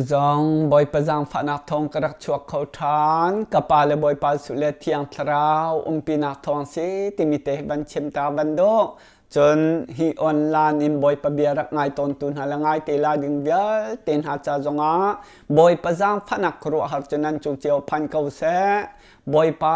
Zong Bawipa zaangfahnak thawng ka rak chuak kho ṭhan. Ka pa le Bawipa Jesuh le Thiang Thlarau umpinak thawng si timi te hi van chim ta van duh. Cun hi online in Bawipa bia rak ngai tawntu hna le ngai te la ding vialte hna ca zongah Bawipa zaangfahnak khuaruahhar cu nan cung cio phan ko seh. Bawipa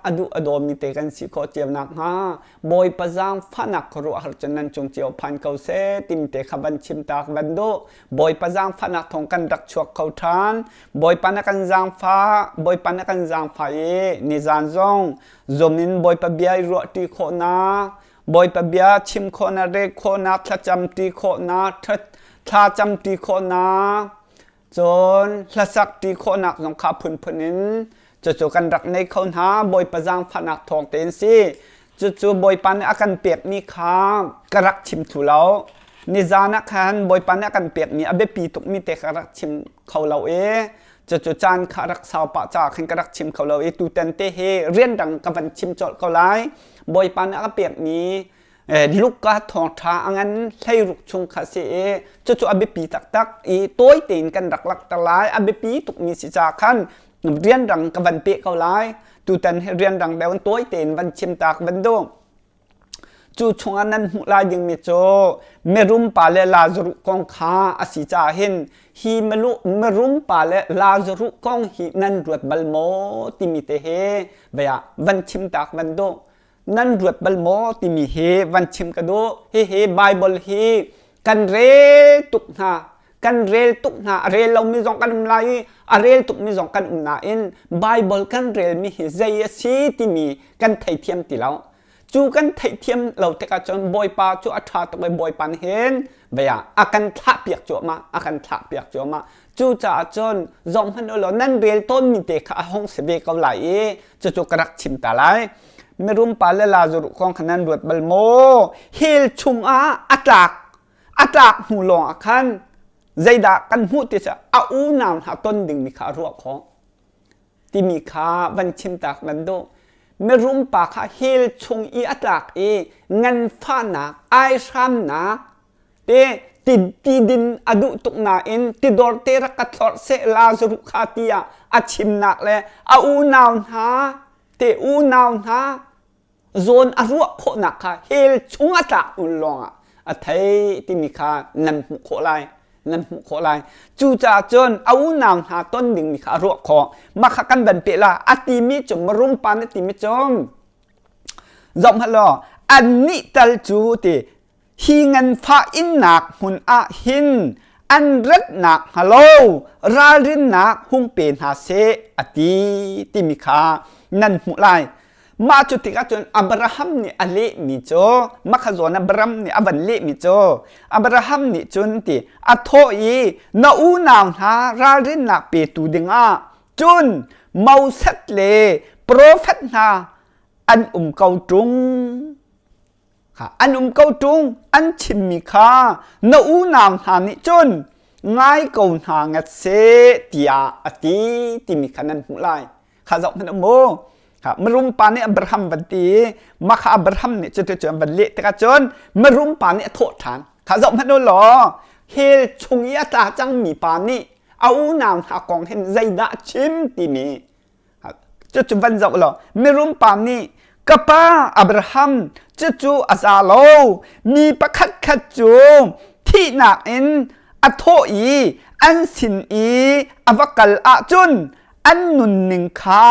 a duh a dawmi te kan si khawh cio nakhnga Bawipa zaangfahnak khuaruahhar cu nan cung cio phan ko seh timi te kha van chim ta van duh. Bawipa zaangfahnak thawng kan rak chuak kho ṭhan. Bawipa na kan zaangfah, Bawipa na kan zaangfah i nizan zong zum in Bawipa bia i ruahṭi khawhnak, Bawipa bia chim khawhnak, rel khawhnak, thlacam ṭi khawhnak, thlacam ṭi khawhnak, cun hlasak ṭi khawhnak zong kha phunphun in cucu kan rak nei kho hna. Bawipa zaangfahnak thawng tein si. Cucu Bawipa nih a kan pekmi kha ka rak chim thlu lo. Nizan ah khan Bawipa nih a kan pekmi a biapi tukmi te kha rak chim kho lo i cucu caan kha rak sau pah caah khan ka rak chim kho lo i tutan te hi rianrang ka van chim colh ko lai. Bawipa nih a ka pekmi Luka thawngṭha a ngan 16 chung kha si i cucu a biapi taktak i tawi tein kan rak langhter lai. A biapi tukmi si caah khan rianrang ka van peh ko lai. Tutan hi rianrang deuh in tawi tein van chim ta ka van duh. Cu chungah nan hmuh lai dingmi cu mirum pa le Lazaruh kong kha a si caah hin hi mirum pa le Lazaruh kong hi nan ruat bal maw timi te hi vei ah van chim ta ka van duh. Nan ruat bal maw timi hi van chim ka duh. Hihi Bible hi kan rel tuk hna. Kan rel tuk hna. A rel lomi zong kan um lai i a rel tukmi zong kan um nain Bible kan relmi hi zei a si timi kan theithiam ti lo. Cu kan theihthiam lo tikah cun Bawipa cu a ṭha tuk i Bawipa nih hin vei ah a kan thlahpiak cuahmah, a kan thlahpiak cuahmah. Cucaah cun zong hmanh u law nan rel tawnmi te kha a hung si ve ko lai i cucu ka rak chim ta lai. Mirum pa le Lazaruh kong kha nan ruat bal maw? Hell chungah a tlak a tlak hnu lawng ah khan zeidah kan hmuh ti cu a unau hna ton dingmi kha a ruah khawh timi kha van chim tak van duh. Mirum pa kha hell chung i a tlak i nganfahnak, aihramnak te ti din a duh tuk nain tidor te rak ka thlorh seh Lazaruh kha tiah a chimnak le a unau hna te unau hna zawn a ruah khawhnak kha hell chung a tlak hnu lawngah a thei timi kha nan hmuh khawh lai nan hmuh khawh lai. Cucaah cun a unau hna ton dingmi kha a ruah khawh. Mah kha kan van peh la a timi cu marum pa nih timi cu zoh hmanh law annih tal cu ti Hi nganfah innak hmun ah hin an ratnak hnga lo ralrinnak hung pe hna seh a ti timi kha nan hmuh lai. Mah cu tikah cun Abraham nih a lehmi cu mah kha zawn Abraham nih a van lehmi cu Abraham nih cun ti a thawh i na unau hna ralrinnak petu dingah cun Moses le profet hna an um ko ṭung. Kha an um ko ṭung an chimmi kha na unau hna nih cun ngai ko hna ngat seh tiah a ti timi kha nan hmuh lai. Kha zoh hmanh u mu. Kha mirum pa nih Abraham van ti i mah kha Abraham nih cuticun an van leh tikah cun mirum pa nih a thawh ṭhan. Kha zoh hmanh u law hell chung i a tla cangmi pa nih a unau hna kong hin zeidah a chim timi Cucu van zoh law mirum pa nih ka pa Abraham cucu a za lo mi pakhat khat cu thihnak in a thawh i an sin i a va kal ahcun an nunning kha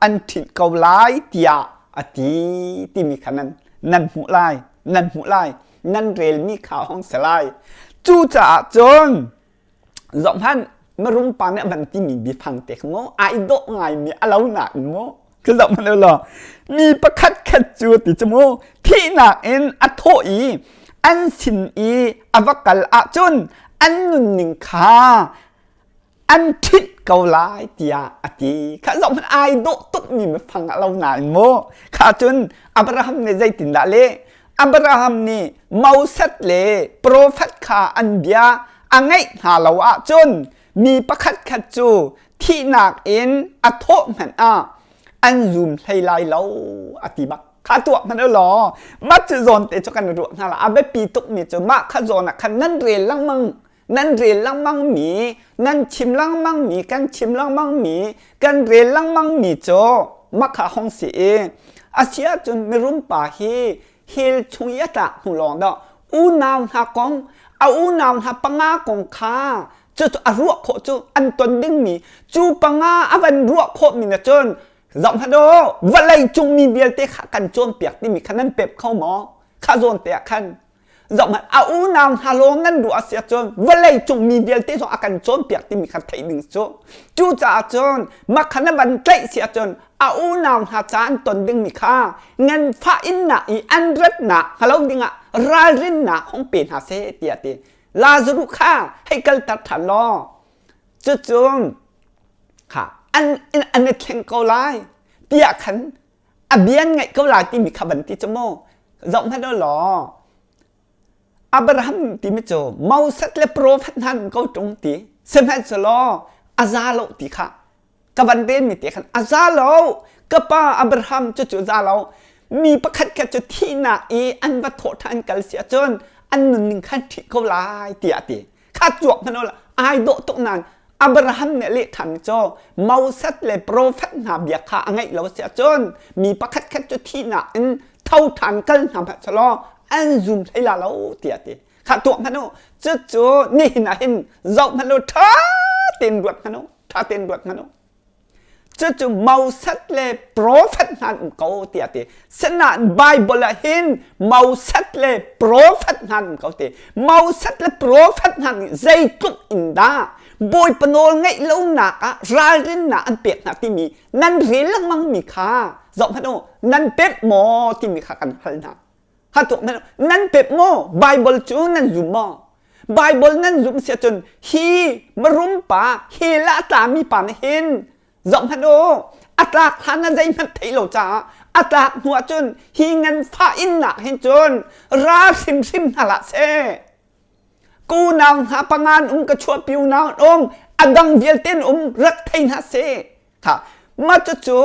an ṭhinh ko lai tiah a ti timi kha nan nan hmuh lai nan hmuh lai nan relmi kha hong si lai. Cucaah cun Zohhmanh, mirum pa nih a van timi biafang te kha maw ai dawh ngaimi a lo nain maw ka zoh hmanh u law mi pakhat khat cu ti cu mu thihnak in a thawh i an sin i a va kal ahcun an nunning kha an ṭhit ko lai tiah a ti. Kha zohhmanh ai dawh tukmi biafang a lo nain maw kha cun Abraham nih zeitindah leh Abraham nih Moses le profet kha an bia a ngaih hna lo ahcun mi pakhatkhat cu thihnak in a thawh hmanh ah an zum hlei lai lo a ti bak. Kha tuah hmanh u law mah cu zawn te cu kan ruah hna la. A biapi tukmi cu mah kha zawn ah khan nan rel lengmang. Nan rel lengmang mi, nan chim lengmang mi, kan chim lengmang mi, kan rel lengmang mi cu makha hong si i a si ahcun mirum pa hi hell chung i a tlak hnu lawng dah unau hna kong a unau hna panga kong kha cu a ruah khawh cu an ton dingmi cu panga a van ruah khawh mi na cun zoh hmanh u vawlei cung mi vialte kha kan cawnpiak timi kha nan pep kho maw kha zawn te ah khan zoh hmanh a unau hna lawng nan ruah a si ahcun vawlei cung mi vialte zong a kan cawnpiak timi kha theih ding cu cucaah cun mah kha na van tlaih si ahcun a unau hna ca an ton dingmi kha nganfah innak i an ratnak hngalo dingah ralrinnak hong pe hna seh tiah ti Lazarus kha hei kalter ṭhan law cucu kha an an i thleng ko lai tiah khan a bia an ngaih ko lai timi kha van ti cu mu zoh hmanh u law Abraham timi cu Moses le profet hna an ko ṭung ti sihmanhsehlaw a za lo ti kha ka van relmi te khan a za lo ka pa Abraham cu cu za lo mi pakhat khat cu thihnak i an va thawh ṭhan kal si ahcun an nunning khan ṭhih ko lai tiah a ti kha cuak hmanh ula ai dawh tuk nain Abraham nih a leh ṭhan cu Moses le profet hna bia kha a ngaih lo si ahcun mi pakhat khat cu thihnak in tho ṭhan kal hna hmanh selaw an zum hlei la lo tiah a ti. Kha tuah hmanh u. Cucu nihin ah hin zoh hmanh u ṭha tein ruat hmanh u. Ṭha tein ruat hmanh u. Cucu Moses le profet hna an um ko tiah a ti. Sinain Bible ah hin Moses le profet hna an um ko ti. Moses le profet hna nih zeitluk in dah Bawipa nawl ngaih lonak ah ralrinnak an pek hna timi nan rel lengmang mi kha zoh hmanh u nan pek maw timi kha kan hal hna. Ha tuak hmanh u nan pek maw Bible cu nan zum maw? Bible nan zumh si ahcun hi marum pa hi la tlami pa nih hin zoh hmanh u a tlak hlan ah zeihmanh theih lo caah a tlak hnu ahcun hi nganfah innak hin cun ra hrimhrim hna hlah seh unau hna pangan um ka chuahpi unau an um a dang vialte an um rak thei hna seh kha mah cucu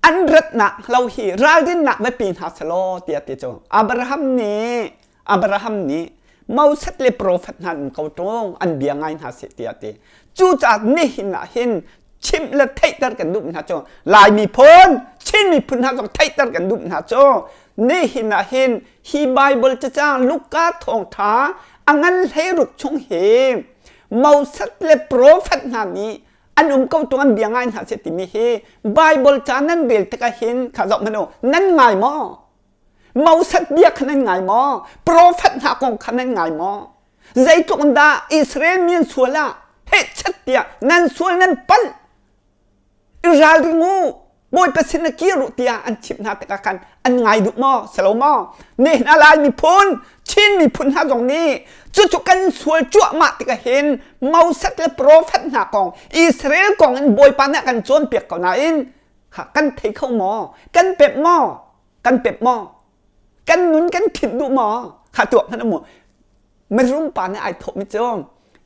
An ratnak lo hi ralrinnak va pe hna selaw tiah ti cu Abraham nih Abraham nih Moses le profet hna an ko ṭung an bia ngai hna seh tiah ti. Cucaah nihin ah hin chimh le theihter kan duh hna cu Lai miphun Chin miphun hna zong theihter kan duh hna cu nihin ah hin hi Bible cacang Luka thawngṭha a ngan 16 chung hi Moses le profet hna nih an um ko tung an bia ngai hna seh timi hi Bible ca nan rel tikah hin kha zoh hmanh u nan ngai maw Moses bia kha nan ngai maw profet hna kong kha nan ngai maw zeitluk in dah Israel mi an sual ah hehchet tiah nan sual nan palh i ralring u Bawipa sin ah kir u tiah an chimh hna tikah khan an ngai duh maw? Si lo maw? Nihin ah Lai miphun, Chin miphun hna zong nih cucu kan sual cuahmah tikah hin Moses le profet hna kong, Israel kong in Bawipa nih a kan cawnpiak ko nain kan thei kho maw? Kan pemh maw? Kan pemh maw? Kan nun kan khit duh maw? Kha tuak hmanh mu. Mirum pa nih ai thawhmi cu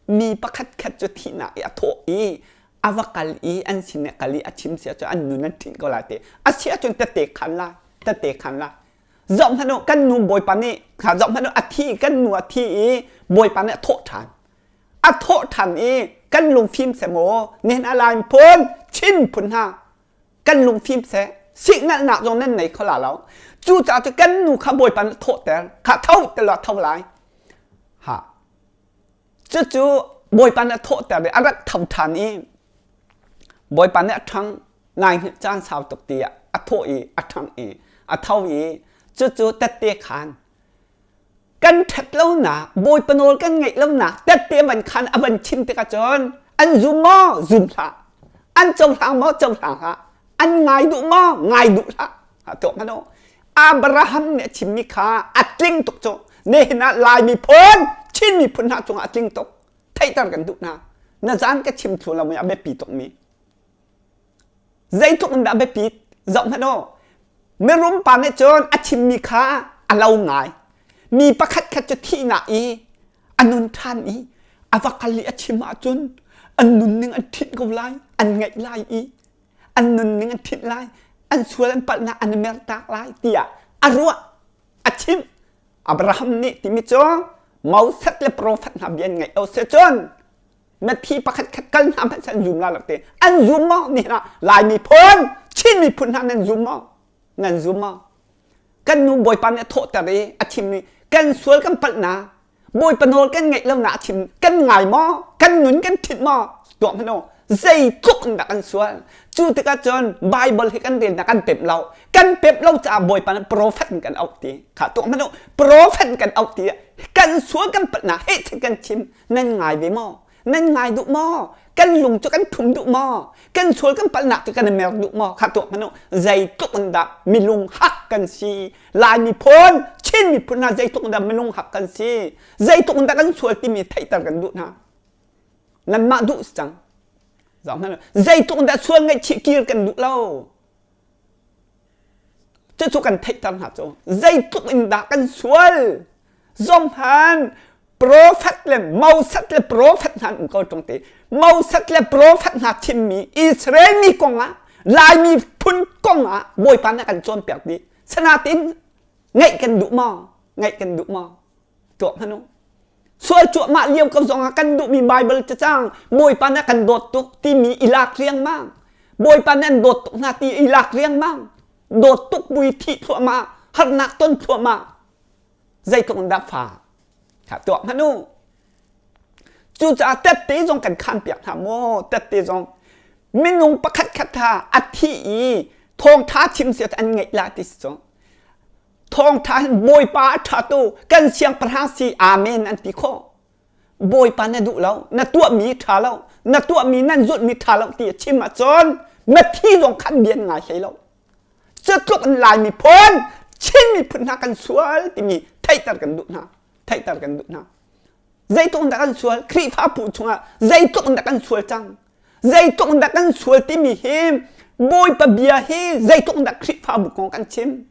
mi pakhat khat cu thihnak i a thawh i a va kal i an sin i kal i a chim si ahcun an nun an ṭhinh ko lai ti a si ahcun tette khan lai tette khan lai zoh hmanh u kan nu bawipa nih kha zoh hmanh u a thi kan nu a thi i bawipa nih a thawh ṭhan a thawh ṭhan i kan lungfim seh maw nihin a lai phun Chin phun hna kan lungfim seh sihngalhnak zong nan nei kho la lo cucaah cu kan nu kha bawipa nih thawhter kha tho te law tho lai ha Cucu Bawipa nih a thawhter i a rak tho ṭhan i Bawipa nih a ṭhang nai hngilh caan sau tuk tiah a thawh i a ṭhangh i a tho i cucu tette khan kan ṭhat lonak Bawipa nawl kan ngaih lonak tette van khan a van chim tikah cun an zum maw zum hlah an cohlang maw cohlang hlah an ngai duh maw ngai duh hlah tuah hmanh u Abraham nih a chimmi kha a tling tuk cu nihin ah Lai miphun Chin miphun hna cungah a tling tuk theihter kan duh hna na zan ka chim thlu lo mi a biapi tuk mi zeitluk in dah biapit zoh hmanh u mirum pa nih cun a chimmi kha a lo ngai mi pakhat khat cu thihnak i a nun ṭhan i a va kal i a chim ahcun an nunning an ṭhit ko lai an ngaih lai i an nunning an ṭhit lai an sual an palhnak an i mertak lai tiah a ruah a chimh Abraham nih timi cu Moses le profet hna bia an ngaih lo si cun na thi pakhat khat kal hna hmanh an zum la lo te. An zum maw? Nihin ah Lai miphun, Chin miphun hna nan zum maw? Nan zum maw? Kan nu Bawipa nih a thawhter i a chimmi kan sual kan palhnak Bawipa nawl kan ngaih lo nak a chim kan ngai maw? Kan nun kan ṭhit maw? Tuah hmanh u. Zeitluk in dah kan sual. Cu tikah cun Bible hi kan relnak kan pemh lo. Kan pemh lo caah Bawipa nih profet in kan auh ti. Kha tuah hmanh u. Profet in kan auh ti. Kan sual kan palhnak heh kan chim. Nan ngai ve maw? Nan ngai duh maw? Kan lung cu kan thum duh maw? Kan sual kan palhnak cu kan i mer duh maw? Kha tuah hmanh u. Zeitluk in dah milung hak kan si? Lai miphun, Chin miphun hna zeitluk in dah minung hak kan si? Zeitluk in dah kan sual timi theihter kan duh hna. Nanmah duh si cang. Zoh hmanh u. Zeitluk in dah sual ngaihchih kir kan duh lo. Cucu kan theihter hna cu zeitluk in dah kan sual zong han profet le Moses le profet hna an um ko ṭung ti Moses le profet hna chimmi Israel mi kongah Laimi phun kongah Bawipa nih a kan cawnpiak dih sanatin ngaih kan duh maw ngaih kan duh maw tuah hmanh u sual cuahmah lio ko zongah kan duhmi Bible cacang Bawipa nih a kan dawt tuk timi i lak riangmang Bawipa nih an dawt tuk hna ti i lak riangmang dawt tuk bui thih thluahmah harnak ton thluahmah zeitluk in dah fa kha tuah hmanh u cucaah tette zong kan khan piak hna maw tette zong minung pakhat khat kha a thi i thawngtha chim siat an ngeih la ti si cu Thawngṭha hin Bawipa a ṭha tu kan siangpahrang si amen an ti khawh. Bawipa na duh lo, na tuahmi ṭha lo, na tuahmi nan zulhmi ṭha lo ti a chim ahcun na thi zong khan bia an ngai hlei lo. Cutluk in Lai miphun, Chin miphun hna kan sual timi theihter kan duh hna. Theihter kan duh hna. Zeitluk in dah kan sual? Khrihfabu chungah zeitluk in dah kan sual cang? Zeitluk in dah kan sual timi hi Bawipa bia hi zeitluk in dah Khrihfabu kong kan chim?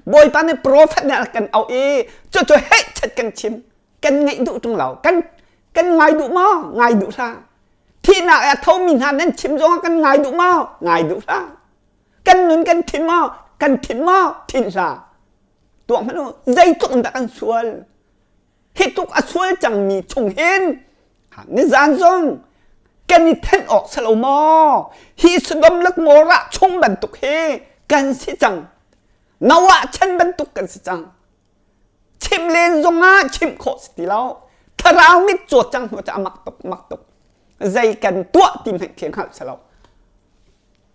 Bawipa nih profet nih a kan auh i cucu heh chat kan chim. Kan ngaih duh ṭung lo. Kan kan ngai duh maw? Ngai duh hlah. Thihnak a thomi hna nan chim zongah kan ngai duh maw? Ngai duh hlah. Kan nun kan thin maw? Kan thin maw? Thin hlah. Tuah hmanh u. Zeitluk in dah kan sual? Hi tluk a sual cangmi chung hin nizan zong kan i thenh awk si lo maw? Hi Sodom le Gomorrah chung bantuk hi kan si cang. Noah chan bantuk kan si cang. Chimh len zongah chimh khawh si ti lo. Thlarau mit cawt cang hnu cu a mak tuk mak tuk. Zei kan tuah ti hmanh khi hngalh si lo.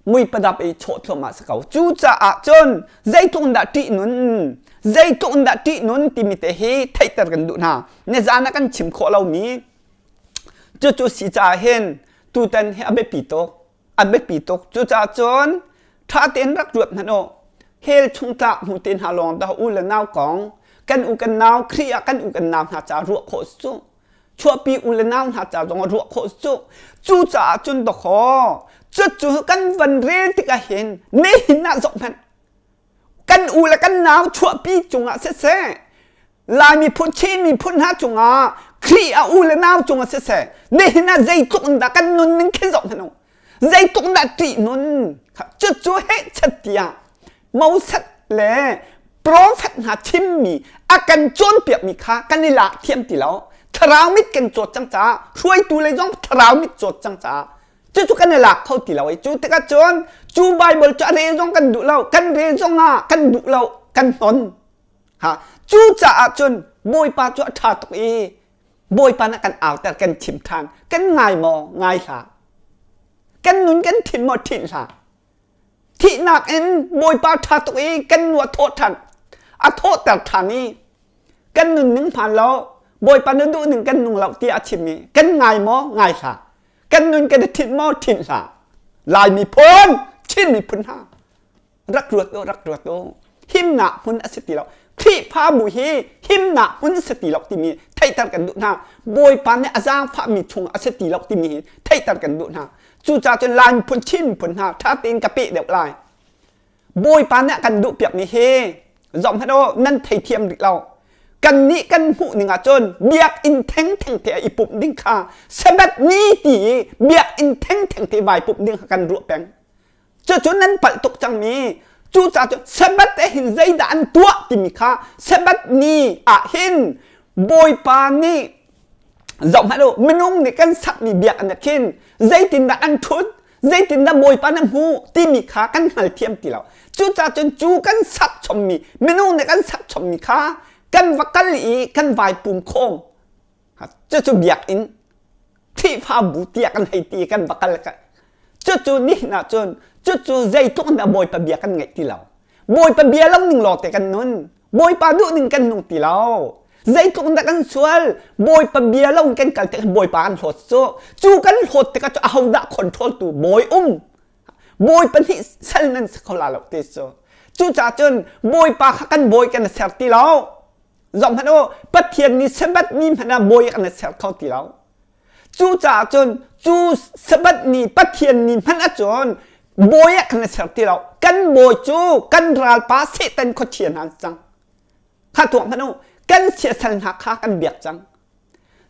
Mui padap i chawh thluahmah si ko. Cucaah cun zeitluk in dah ṭih nun, zeitluk in dah ṭih nun timi te hi theihter kan duh hna. Nizan ah kan chim khawh lomi cucu si caah hin tutan hi a biapi tuk. A biapi tuk. Cucaah cun ṭha tein rak ruat hmanh u. Hell chung tlak hnu te hna lawng dah u le nau kong kan u kan nau Khrih ah kan u kan nau hna ca ruah khawh si cu. Chuahpi u le nau hna ca zong ah ruah khawh cu. Cucaah cun dawkaw cucu kan van rel tikah hin nihin ah zoh hmanh kan u le kan nau chuahpi cungah siseh Lai miphun Chin miphun hna cungah Khrih a u le nau cungah siseh nihin ah zeitluk in dah kan nun ning khi zoh hmanh u zeitluk in dah ṭih nun cucu heh chat tiah Moses le profet hna chimmi a kan cawnpiakmi kha kan i lak thiam ti lo. Thlarau mit kan cawt cang caah hruaitu lei zong thlarau mit cawt cang caah cucu kan i lak kho ti lo i cu tikah cun cu Bible cu a rel zong kan duh lo kan rel zong ah kan duh lo kan hnon ha cu caah cun Bawipa cu a ṭha tuk i Bawipa nih kan auter kan chim ṭhan kan ngai maw ngai hlah kan nun kan ṭhinh maw ṭhinh hlah Thihnak in Bawipa ṭha tuk i kan nu a thawh ṭhan, a thawhter ṭhan i kan nunning hmaan lo, Bawipa na duhning kan nung lo tiah a chim i kan ngai maw? Ngai hlah. Kan nun kan i ṭhinh maw? Ṭhinh hlah. Lai miphun, Chin miphun hna, rak ruat u, rak ruat u. Himnak hmun a si ti lo. Khrihfabu hi himnak hmun si ti lo timi theihter kan duh hna. Bawipa nih a zaangfahmi chung a si ti lo timi hi theihter kan duh hna. Cucaah cun Lai miphun Chin miphun hna ṭha tein ka peh deuh lai. Bawipa nih a kan duhpiakmi hi zoh hmanh u nan theithiam rih lo. Kannih kan hmuh ning ahcun biakinn thengtheng te ah i pumh ding kha Sabbath ni ti i biakinn thengtheng te vai pumh ding kha kan ruah peng. Cucu nan palh tuk cangmi cucaah cun Sabbath ah hin zeidah an tuah timi kha Sabbath ni ah hin. Bawipa nih zoh hmanh u, minung nih kan sakmi biakinn ah khin zeitindah an ṭhut, zeitindah Bawipa na hmuh timi kha kan hngalthiam ti lo. Cucaah cun cu kan sak chommi, minung nih kan sak chommi kha kan va kal i kan vai pum khawm. Cucu biakinn Khrihfabu tiah kan hei ti kan va kal. Cucu nihin ah cun cucu zeitluk in dah Bawipa bia kan ngaih ti lo. Bawipa bia lo ning lawngte kan nun. Bawipa duh ning kan nung ti lo. Zeitluk in dah kan sual. Bawipa bia lo in kan kal tikah Bawipa kan hlawt cu. Cu kan hlawt tikah cu ahodah control tu bawi um. Bawipa nih sal nan si kho la lo ti cu. Cucaah cun Bawipa kha kan bawi kan ser ti lo. Zoh hmanh u, Pathian nih Sabbath ni hmanh ah bawi kan ser kho ti lo. Cucaah cun cu Sabbath ni Pathian ni hmanh ahcun bawi ah kan ser ti lo. Kan bawi cu kan ralpa Satan khuachia hna an cang. Kha tuak hmanh u, kan siasal hna kha kan biak cang.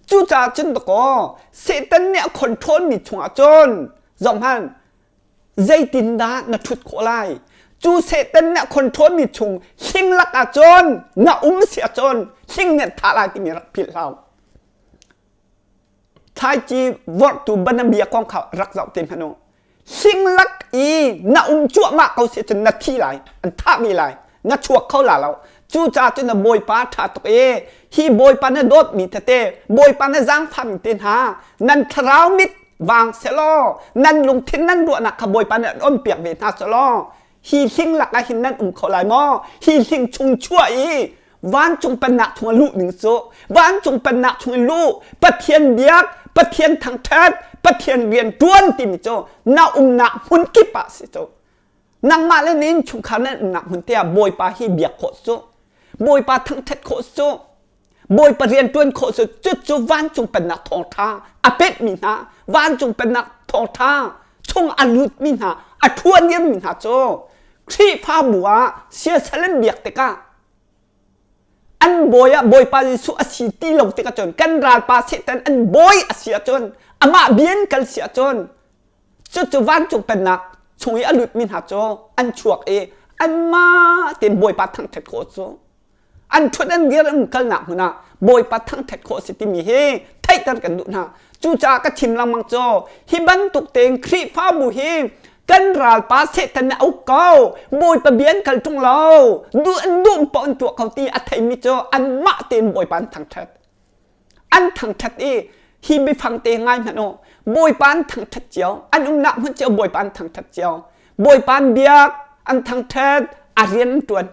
Cucaah cun dakaw Satan nih a control mi chungah cun zoh hmanh zeitindah na ṭhut khawh lai? Cu Satan nih a control mi chung hling lak ahcun na um si ahcun hling nih an thah lai timi rak philh hlah. Thlaici vorhtu banabia kong kha rak zoh te hmanh u. Hling lak i na um cuahmah ko si cun na thi lai, an thah ve lai, na chuak kho la lo. Cucaah cun na Bawipa ṭha tuk i hi Bawipa na dawtmi tete, Bawipa na zaangfahmi te hna, nan thlarau mit vang selaw nan lungthin nan ruahnak kha Bawipa nih an onpiak ve hna selaw hi hling lakah hin nan um kho lai maw? Hi hling chung chuah i vancung pennak chung a luh ding cu vancung pennak chung i luh Pathian biak Pathian thangṭhat Pathian rian ṭuan timi cu na umnak hmun kip ah si cu nangmah le na innchungkhar nan umnak hmun te ah Bawipa hi biak khawh cu Bawipa thangṭhat khawh cu Bawipa rian ṭuan khawh cu cucu vancung pennak thawngṭha a pekmi hna vancung pennak thawngṭha chung a lutmi hna a ṭhuanirmi hna cu Khrihfabu ah siasal an biak tikah an bawi ah Bawipa Jesuh a si ti lo tikah cun kan ralpa Satan an bawi a si ahcun amah bia in kal si ahcun cucu vancung pennak chung i a lutmi hna cu an chuak i anmah tein Bawipa thangṭhat khawh cu an ṭhut an dir an kalnak hmun ah Bawipa thangṭhat khawh a si timi hi theihter kan duh hna. Cucaah ka chim lengmang cu hi bantuk tein Khrihfabu hi kan ralpa Satan nih a uk ko Bawipa bia an kal ṭung lo duh an duh paoh an tuah ko ti a theimi cu anmah tein Bawipa an thangṭhat. An thangṭhat i hi biafang te ngai hmanh u Bawipa an thangṭhat cio an umnak hmun cio Bawipa an thangṭhat cio Bawipa an biak an thangṭhat a rian an ṭuan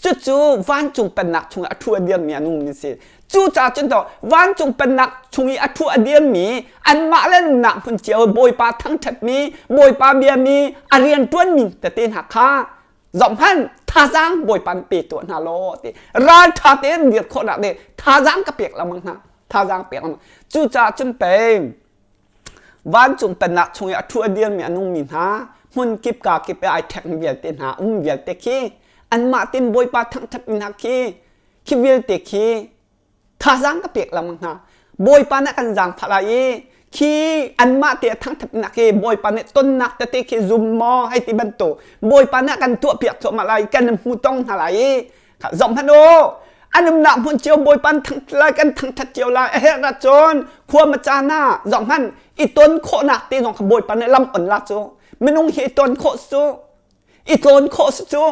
Cucu vancung pennak chungah a ṭhu a dirmi a nungmi si. Cucaah cun to vancung pennak chung i a ṭhu a dirmi anmah le nunnak hmun cio Bawipa thangṭhatmi, Bawipa biami, a rianṭuanmi tete hna kha zohhmanh thazaang Bawipa nih pe tuah hna law ti ralṭha tein dir khawhnak ding thazaang ka pek lengmang hna. Thazaang pek lengmang. Cucaah cun pei Vancung pennak chung i a ṭhu a dirmi a nungmi hna, hmun kip ka kip i ai ṭhekmi vialte hna, um vialte khi, anmah tein Bawipa thangṭhatmi hna khi, khi vialte khi thazaang ka pek lengmang hna. Bawipa nih a kan zaangfah lai i khi anmah te a thangṭhatnak khi Bawipa nih tonnak tete khi zum maw hei ti bantuk Bawipa nih a kan tuahpiak cuahmah lai kan hmu tong hna lai i Zoh hmanh u, an umnak hmun cio Bawipa an thangṭhat lai, kan thangṭhat cio lai. A herh ahcun khua ma caan ah zoh hmanh i ton khawhnak te zong kha Bawipa nih lam on la cu. Minung hi i ton khawh cu, i tlawn khawh si cu.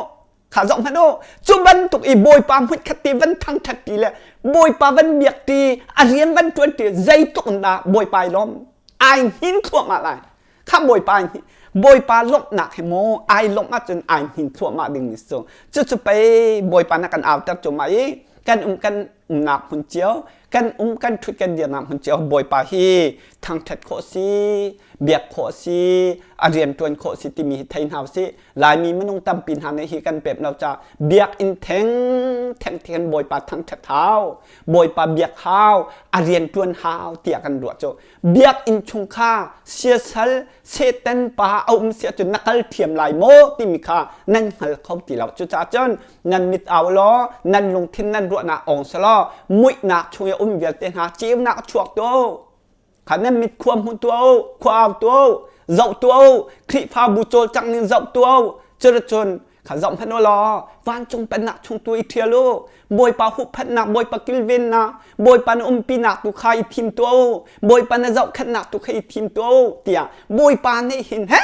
Kha zoh hmanh u, cu bantuk i Bawipa hmunkhat ti van thangṭhat ti le Bawipa van biak ti, a rian van ṭuan ti zeitluk in dah Bawipa i lawm. Ai hnin thluahmah lai. Kha Bawipa hi Bawipa lawmhnak hi mu ai lawmh ahcun ai hnin thluahmah ding mi cu cucu pei Bawipa na kan auter cuahmah i kan um kan umnak hmun cio kan um kan ṭhut kan dirnak hmun cio Bawipa hi thangṭhat khawh si biak khawh si a rian ṭuan khawh si timi hi thei hna usih Laimi minung tampi hna nih hi kan pep lo ca biakinn theng theng theng Bawipa thangṭhat hau Bawipa biak hau a rian ṭuan hau tiah kan ruah cu Biakinn chung kha siasal Satan pa a um si ahcun na kal ṭhiam lai maw timi kha nan hngal kho ti lo. Cucaah cun nan mit au law nan lungthin nan ruahnak ong selaw muihnak chung i a um vialte hna ceunak a chuak tuah u. Kha nan mit khua hmu tuah u, khua au tuah u, zoh tuah u, Khrihfabu cawlcangh ning zoh tuah u. Cuticun Kha zoh hmanh u law vancung pennak chung tu i ṭhial u. Bawipa huhphenhnak, Bawipa kilvennak, Bawipa na umpinak tu kha i thim tuah u. Bawipa na zohkhenhnak tu kha i thim tuah u tiah Bawipa nih hin he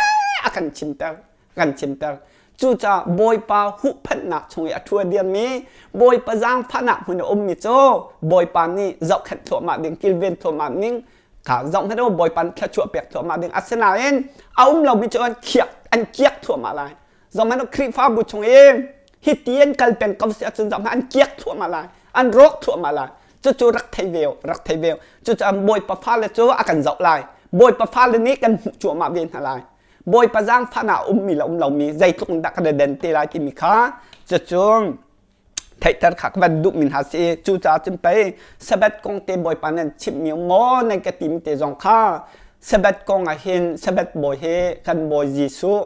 a kan chimter. Kan chimter. Cucaah Bawipa huhphenhnak chung i a ṭhua dirmi, Bawipa zaangfahnak hmun a ummi cu Bawipa nih zohkhenh thluahmah ding, kilven thluahmah ning kha zoh hmanh u Bawipa nih thluachuah pek thluahmah ding. Asinain a um lomi cu an khiak an kiak thluahmah lai. Zohhmanh u Khrihfabu chung i hiti an kal peng ko si ahcun zohhmanh an kiak thluahmah lai, an rawk thluahmah lai. Cucu rak thei ve u, rak thei ve u. Cucaah Bawipa fale cu a kan zoh lai. Bawipa fale nih kan hmuh cuahmah ve hna lai. Bawipa zaangfahnak a ummi le um lomi zeitluk in dah kan i den te lai timi kha cucu theihter kha ka van duhmi hna si. Cucaah cun pei Sabbath kong te Bawipa nan chimhmi um maw nan ka timi te zong kha Sabbath kong ah hin Sabbath bawi hi kan Bawi Jesuh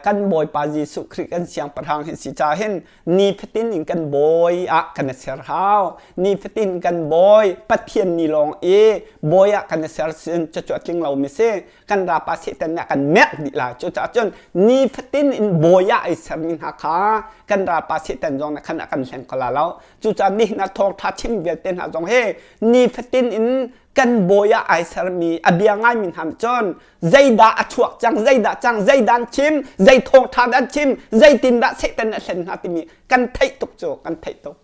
kan Bawipa Jesuh Khrih kan siangpahrang hi si ca hin nifatin in kan bawi ah kan i ser hau. Nifatin kan bawi Pathian ni lawng i bawi ah kan i ser sin cucu a tling lomi si. Kan rapa Satan nih a kan merh dih lai. Cucaah cun nifatin in bawi ah ai sermi hna kha kan ralpa Satan zong nih khan a kan hleng ko la lo. Cucaah nihin ah thawngṭha chim vialte hna zong hi nifatin in kan bawi ah ai sermi a bia ngaimi hna nih cun zeidah a chuak cang zeidah cang zeidah an chim zei thawngṭha dah an chim zeitindah Satan a hlen hna timi kan theih tuk cu kan theih tuk.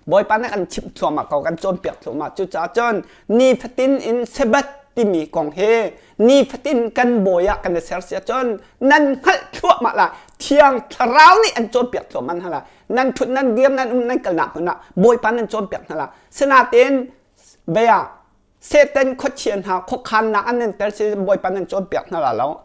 Bawipa nih kan chimh thluahmah ko kan cawnpiak thluahmah. Cucaah cun nifatin in Sabbath timi kong hi nifatin kan bawi ah kan i ser si ahcun nan hngalh thluahmah lai. Thiang Thlarau nih an cawnpiak thluahmah hna lai. Nan ṭhut nan dir nan um nan kalnak hmun ah Bawipa nan cawnpiak hna lai. Sinain bia Satan khuachia hna khuakhannak an nan tel si Bawipa nan cawnpiak hna la lo.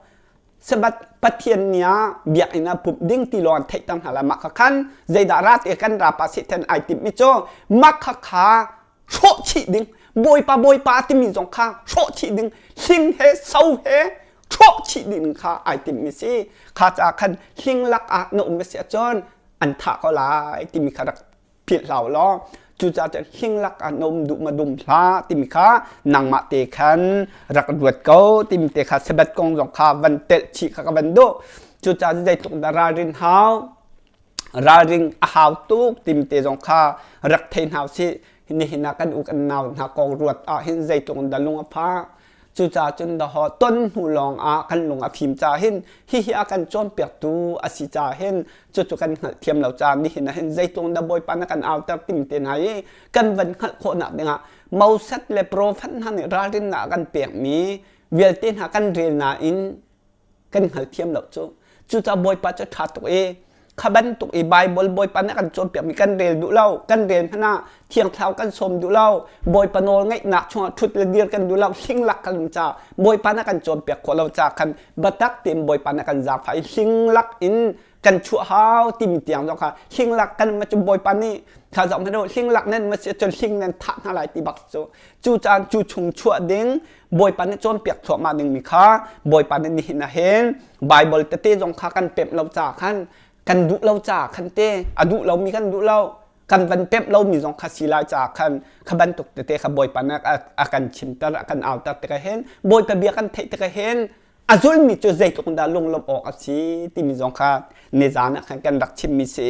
Sabbath Pathian ni ah biakinn ah pumh ding ti lawng an theihter hna lai. Mah kha khan zeidah rat i kan rapa Satan ai timhmi cu mah kha kha hrawh chih ding Bawipa Bawipa timi zong kha hrawh chih ding hling he so he hrawh chih ding kha ai timhmi si. Kha caah khan hling lak ah na um a si ahcun an thah ko lai timi kha rak philh hlah law cucaah cun hling lak ah na um duh ma dum hlah timi kha nangmah te khan rak ruat ko timi te kha Sabbath kong zong kha van telh chih kha ka van duh. Cucaah zeitluk dah ralrin hau ralring a hau tuk timi te zong kha rak thei hna usih. Nihin ah kan u kan nau hna kong ruat ah hin zeitluk dah lung a phah. Cucaah cun dahawh ton hnu lawng ah kan lung a fim caah hin hihi a kan cawnpiaktu a si caah hin cucu kan hngalhthiam lo caah nihin ah hin zeitluk dah Bawipa na kan auter timi te hna hi kan van hngalh khawhnak dingah Moses le profet hna nih ralrinnak a kan pekmi vialte hna kan rel nain kan hngalthiam lo cu. Cucaah Bawipa cu ṭha tuk i kha bantuk i Baibal Bawipa nih a kan cawnpiakmi kan rel duh lo, kan rel hmanh ah Thiang Thlarau kan sawm duh lo, Bawipa nawl ngaihnak chungah ṭhut le dir kan duh lo, hlinglak kan um caah Bawipa nih a kan cawnpiak khawh lo caah khan biatak tein Bawipa nih a kan zaangfah i hlinglak in kan chuah hau timi tiang zong kha hlinglak kan um ahcun Bawipa nih kha zoh hmanh u hlinglak nan um a si ahcun hling nan thah hna lai ti bak cu. Cu caan cu chung chuah ding Bawipa nih cawnpiak thluahmah dingmi kha Bawipa nih nihin ah hin Baibal tete zong kha kan pemh lo caah khan kan duh lo caah khan te a duh lomi kan duh lo kan van pemh lomi zong kha si lai caah khan kha bantuk tete kha Bawipa nih a kan chimter a kan auter tikah hin Bawipa bia kan theih tikah hin a zulmi cu zeitluk dah lunglawmh awk a si timi zong kha nizan ah khan kan rak chimmi si.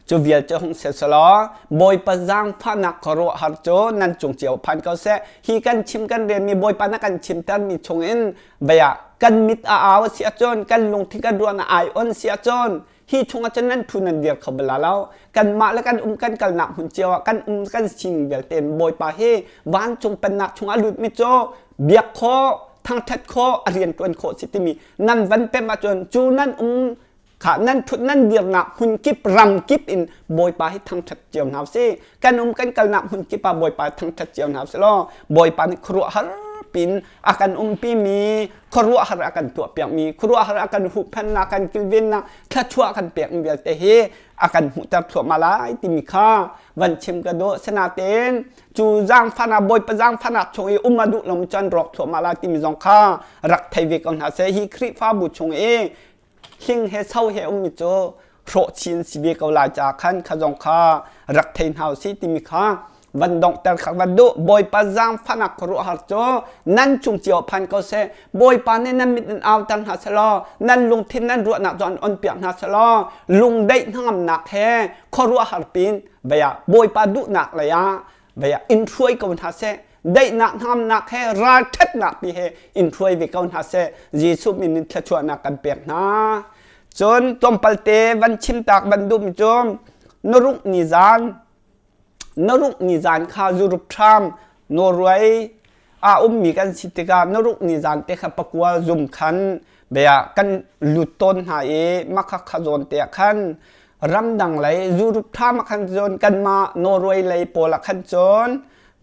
Cu vial cu hung si selaw Bawipa zaangfahnak khuaruahhar cu nan cung cio phan ko seh. Hi kan chim kan relmi Bawipa na kan chimtermi chungin vei ah kan mit a au a si ahcun kan lungthin kan ruahnak ai on si ahcun hi chungah cun nan thu nan dir kho bal lo. Kanmah le kan um kan kalnak hmun cio ah kan um kan sining vialte in Bawipa hi vancung pennak chungah lutmi cu biak khawh thangṭhat khawh a rian ṭuan khawh si timi nan van pemh ahcun cu nan um Kha nan ṭhut nan dirnak hmun kip ram kip in Bawipa hi thangṭhat cio hna usih. Kan um kan kalnak hmun kip ah Bawipa thangṭhat cio hna usih law Bawipa nih khuaruahhar pin a kan umpi mi khuaruahhar a kan tuahpiak mi khuaruahhar a kan huhphennak kan kilvennak thluachuah kan pekmi vialte hi a kan hmuhter thluahmah lai timi kha van chim ka duh. Sinain cu zaangfahnak Bawipa zaangfahnak chung i um a duh lo cun rawk thluahmah lai timi zong kha rak thei ve ko hna seh. Hi Khrihfabu chung i hling he so he ummi cu hrawh chin si ve ko lai caah khan kha zong kha rak thei hna usih timi kha. Van donghter kha van duh. Bawipa zaangfahnak khuaruahhar cu nan cung cio phan ko seh. Bawipa nih nan mit in auter hna selaw, nan lungthin nan ruahnak cu an onpiak hna selaw, lungdaih hnangamnak he khuaruahhar pin vei ah Bawipa duhnak lei ah vei ah in hruai ko hna seh. Daihnak hnangamnak he ralṭhatnak pi he in hruai ve ko hna seh. Jesuh min in thluachuahnak kan pek hna. Cun tlawmpalte van chimtak van duhmi cu na ruk ni zan na ruk ni zan kha zurup ṭham Norway ah ummi kan si tikah na ruk ni zan te kha pakua zum khan bia kan lut tawn hna i makha kha zawn te ah khan ramdang lei zurup ṭham ah khan cun kanmah Norway lei pawl ah khan cun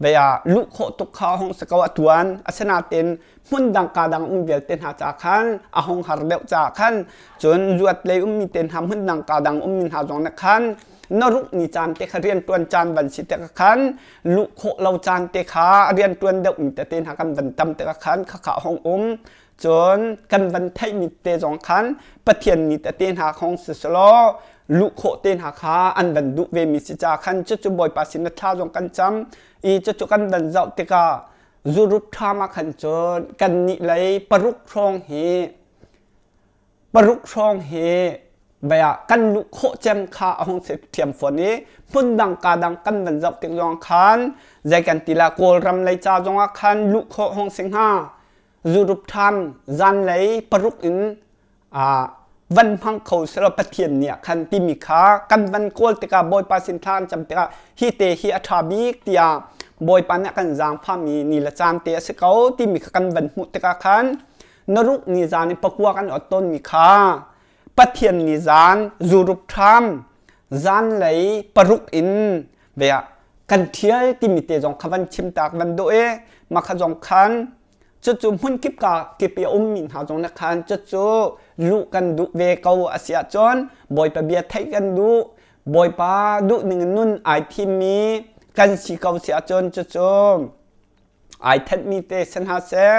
bia luh khawh tuk kha hong si ko a tuan. Asinain hmun dang ka dang um vialte hna ca khan a hong har deuh ca khan cun zuat lei ummi te hna hmun dang ka dang ummi hna zong nih khan na ruk ni caan te kha riantuan caan van si te khan luh khawh lo caan te kha riantuan deuh mi tete hna kan van tam te khan khakha hong um. Cun kan van theih mi te zong khan Pathian ni tete hna hong si selaw luh khawh te hna kha an van duh ve mi si ca khan cucu Bawipa sin na thla zong kan cam i cucu kan van zoh tikah zurup ṭham ah khan cun kan nih lei 6 hrawng hi vei ah kan luh khawh cem kha a hung si ṭhiam fawn i hmun dang ka dang kan van zoh tik zong khan zei kan ti la Kawlram lei ca zong ah khan luh khawh hung si hnga. Zurup ṭham zanlei 6 in van hmang kho selaw Pathian nih ah khan timi kha kan van kawl tikah Bawipa sin thla an cam tikah hi te hi a ṭha bik tiah Bawipa nih a kan zaangfahmi ni le caan te a si ko timi kha kan van hmuh tikah khan na ruk ni zan i pakua kan ot tawnmi kha Pathian ni zan zurup ṭham zanlei 6 in ve ah kan ṭhial timi te zong kha van chim tak van dawh i mah kha zong khan cucu hmunkip ka kip i a ummi hna zong nih khan cucu luh kan duh ve ko a si ahcun Bawipa bia theih kan duh, Bawipa duh ning in nun ai thimmi kan si ko si ahcun cucu ai thenhmi te si hna seh,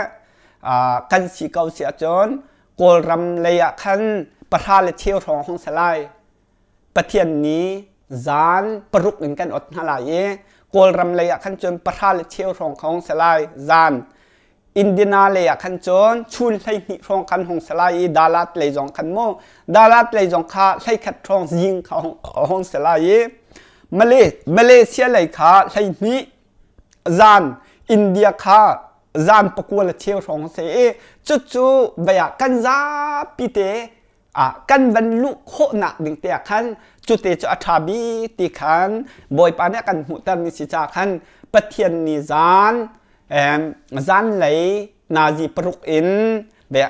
kan si ko si ahcun Kawlram lei ah khan pahra le cheu hrawng hong si lai. Pathian nih zan 6 in kan ot hna lai i Kawlram lei ah khan cun pahra le cheu hrawng kha hong si lai. Zan Indiana lei ah khan cun chun 12 hrawng khan hong si lai i Dalat lei zong khan mu Dalat lei zong kha 11 hrawng zing kha hong si lai i Malaysia lei kha 12 zan India kha zan pakua le cheu hrawng si i cucu vei ah kan zapi te kan van luh khawhnak ding te ah khan cute cu a ṭha bik ti khan Bawipa nih a kan hmuhtermi si caah khan Pathian nih zan zanlei nazi 6 in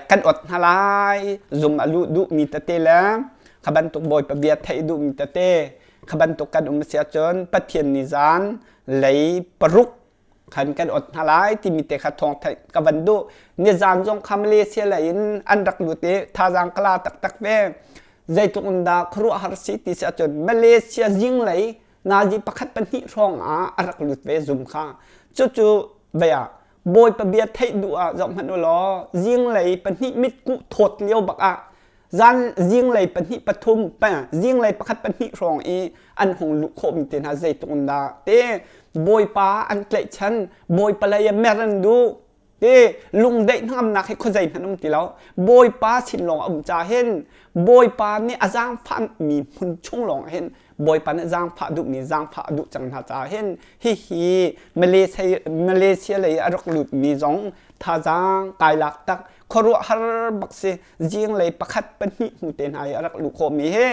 kan ot hna lai. Zum a luh duhmi tete le kha bantuk Bawipa bia theih duhmi tete kha bantuk kan um si ahcun Pathian nih zan lei 6 khan kan ot hna lai timi te kha thawng theih ka van duh. Nizan zong kha Malaysia lei in an rak lut i thazaang ka la taktak ve. Zeitluk in dah khuaruahhar si ti si ahcun Malaysia zinglei nazi pakhat pahnih hrawng ah a rak lut ve zum kha. Cucu vei ah Bawipa bia theih duh ah zoh hmanh u law zinglei pahnih mitkuh thawt lio bak ah zan zinglei pahnih pathum zinglei pakhat pahnih hrawng i an hung luh khawhmi te hna zeitluk in dah te Bawipa an tlaihchan, Bawipa lei ah mer an duh te lungdaih hnangamnak hi khuazei hmanh um ti lo. Bawipa sin lawng a um ca hin Bawipa nih a zaangfahmi hmun chung lawng hin Bawipa nih zaangfah duhmi zaangfah a duh cang hna caah hin hihi Malaysia Malaysia lei a rak lutmi zong thazaang kai lak tak khuaruahhar bak si. Zinglei pakhat pahnih hnu te hna i a rak luh khawhmi hi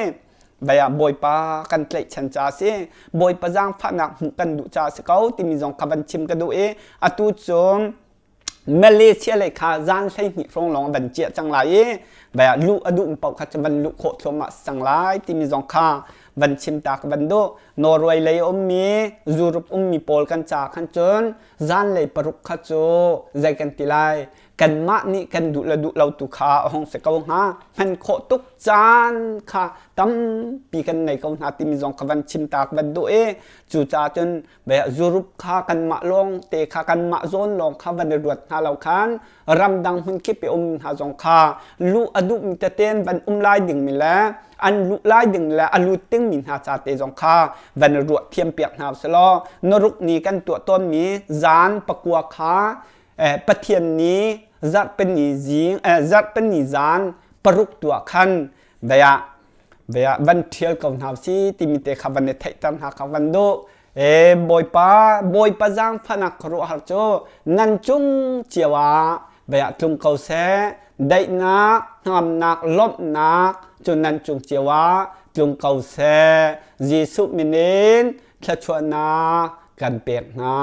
vei ah Bawipa kan tlaihchan ca a si, Bawipa zaangfahnak hmuh kan duh ca a si ko timi zong kha van chim ka duh i atu cu Malaysia lei kha zan 12 hrawng lawng van ciah cang lai i vei ah luh a duh paoh kha cu van luh khawh thluahmah cang lai timi zong kha van chim ta ka van duh. Norway lei ummi Europe ummi pawl kan ca khan cun zanlei 6 kha cu zei kan ti lai. Kanmah nih kan duh le duh lo tu kha a hung si ko hnga. Hman khawh tuk caan kha tampi kan nei ko hna timi zong kha van chim ta van duh i cucaah cun Europe kha kanmah lawng te kha kanmah zawn lawng kha van i ruat hna lo khan ramdang hmunkip i um hna zong kha luh a duhmi teten van um lai dingmi le an luh lai ding le a lut dingmi hna ca te zong kha van i ruah thiam piak hna usih naruk ni kan tuah tawnmi zan pakua kha Pathian ni zarhpini zing zarhpini zan paruk tuah khan vei ah van ṭhial ko hna si timi te kha van i theihter hna kha van duh. E Bawipa, Bawipa zaangfahnak khuaruahhar cu nan cung cio ah vei ah tlung ko seh. Daihnak, hnamnak, lawmhnak cu nan cung cio ah tlung ko seh. Jesuh min in thluachuahnak kan pek hna.